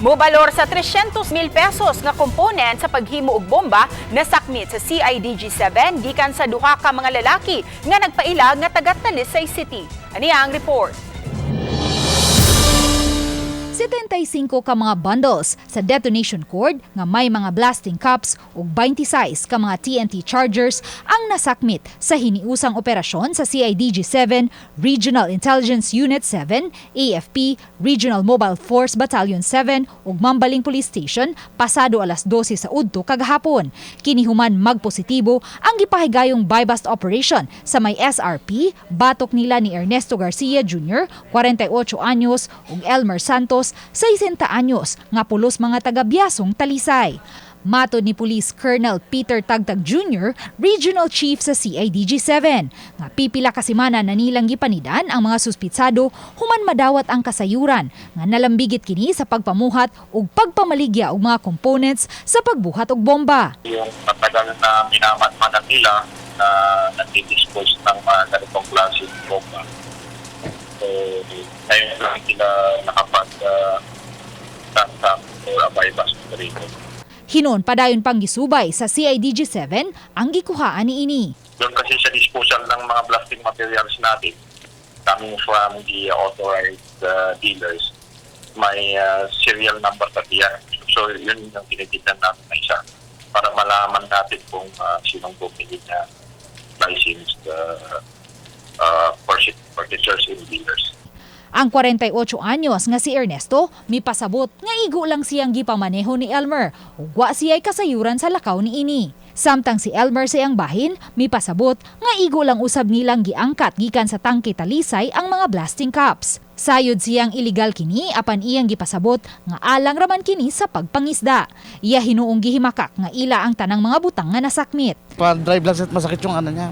Mobalor sa 300,000 pesos nga komponent sa paghimo og bomba nasakmit sa CIDG 7 gikan sa duha ka mga lalaki nga nagpaila nga taga Talisay City. Ani ang report. 75 ka mga bundles sa detonation cord nga may mga blasting caps ug 26 ka mga TNT chargers ang nasakmit sa hiniusang operasyon sa CIDG 7, Regional Intelligence Unit 7, AFP, Regional Mobile Force Battalion 7 ug Mambaling Police Station pasado alas 12 sa udto kagahapon. Kini human magpositibo ang gipahigayong buy-bust operation sa may SRP batok nila ni Ernesto Garcia Jr., 48 anyos, ug Elmer Santos, 60 anyos, nga pulos mga taga-Biasong, Talisay. Matod ni Police Colonel Peter Tagtag Jr., Regional Chief sa CIDG 7, nga pipila ka semana na nilang gipanidan ang mga suspitsado human madawat ang kasayuran nga nalambigit kini sa pagpamuhat ug pagpamaligya og mga components sa pagbuhat og bomba. Yung matagal na minamatmanan nila na nagdi-dispose ng mga ganitong klase ng bomba. So, ngayon lang sila nakapag stop or a buy-bust rito. Hinuon padayon pang gisubay sa CIDG 7 ang gikuhaan niini. Doon kasi sa disposal ng mga blasting materials natin, coming from the authorized dealers, may serial number kasi yan. So, yun yung tinitignan natin na isa para malaman natin kung sinong bumili na licensed purchasers and dealers. Ang 48 anyos nga si Ernesto mipasabot nga igo lang siyang gipamaneho ni Elmer ug wa siya'y kasayuran sa lakaw niini. Samtang si Elmer sa iyang bahin mipasabot nga igo lang usab nilang giangkat gikan sa tangke Talisay ang mga blasting caps. Sayod siyang illegal kini, apan iyang gipasabot nga alang raman kini sa pagpangisda. Iya hinuong gihimakak nga ila ang tanang mga butang nga nasakmit. Pa-drive lang sa masakit yung ano niya.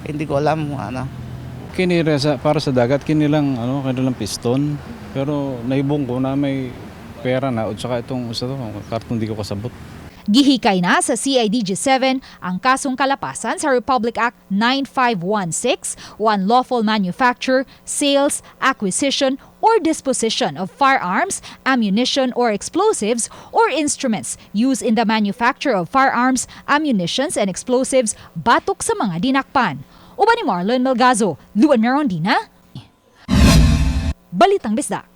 Hindi ko alam kung ano. Kini ra sa para sa dagat, kini lang ano, kini lang piston. Pero naibong ko na may pera na at saka itong usa to, karton, di ko kasabot. Gihikay na sa CIDG-7 ang kasong kalapasan sa Republic Act 9516 o unlawful manufacture, sales, acquisition, or disposition of firearms, ammunition, or explosives, or instruments used in the manufacture of firearms, ammunitions, and explosives batok sa mga dinakpan. Uban ni Marlon Melgazo, Luan Merondina, Balitang Bisdak.